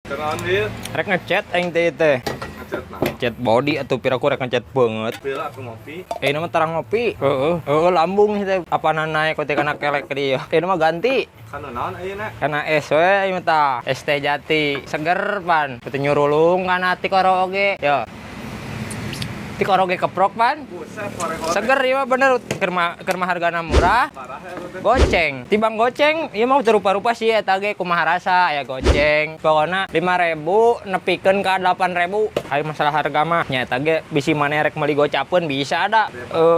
Kenaon, Wil? Rek ngecet aing teh teh. Ngecet nah. Cet body atau piraku rek ngecet banget. Wil, aku ngopi. Eh, nama tarang ngopi. Heeh. Heeh, lambung sih teh. Apa naik kote kana kelek ke dia. Eh, nama ganti. Kan naon ayeuna? Kana es we ieu mah tah. Es teh jati. Seger pan. Teu nyurulung kana tikoro oge. Yo. Tikoro oge keprok pan. Buset, hore-hore. Seger ieu mah bener keur mah, keur mah hargana murah. Parah ya teh. Goceng, timbang goceng, ieu mah teu rupa-rupa sih eta ge kumaha rasa ya goceng. Pokona 5000 nepikeun ka 8000. Ayo masalah harga mah nya eta ge bisi maneh rek meuli gocapeun bisa ada.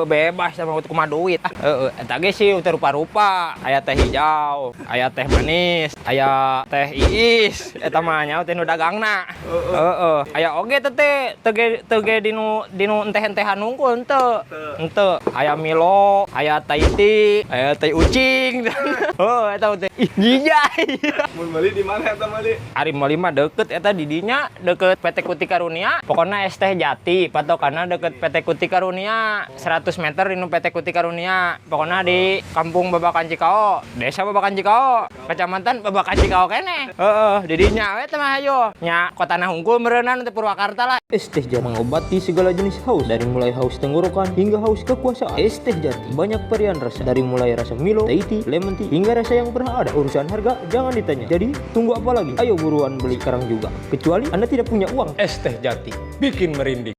Bebas sama kumaha duit. Ah, heeh, eta ge sih teu rupa-rupa. Aya teh hijau, aya teh manis, aya teh iis. Eta mah nya teh nu dagangna. Heeh. Aya oge teh teh teu ge teu ge dinu enteh-entehan nungkul henteu. Henteu. Aya Milo, aya Thai tea, aya teh ucing. Oh, eta teh. Ih, jijai. Mun meuli di mana eta meuli? Ari meuli mah deket eta di dinya, deket PT Kuti Karunia. Pokoknya es teh jati, patokanna deket PT Kuti Karunia, 100 meter di nu PT Kuti Karunia. Pokoknya di Kampung Babakan Cikao, Desa Babakan Cikao, Kecamatan Babakan Cikao keneh. Heeh, di dinya we teh mah hayo. Nya kotana hungkul meureunan teh Purwakarta lah. Es teh jati mengobati segala jenis haus, dari mulai haus tenggorokan hingga haus kekuasaan. Es teh jati banyak varian rasa, dari mulai rasa Milo, Thai tea, lemon tea hingga rasa yang pernah ada. Urusan harga jangan ditanya. Jadi tunggu apa lagi? Ayo buruan beli sekarang juga. Kecuali Anda tidak punya uang. Es teh jati bikin merinding.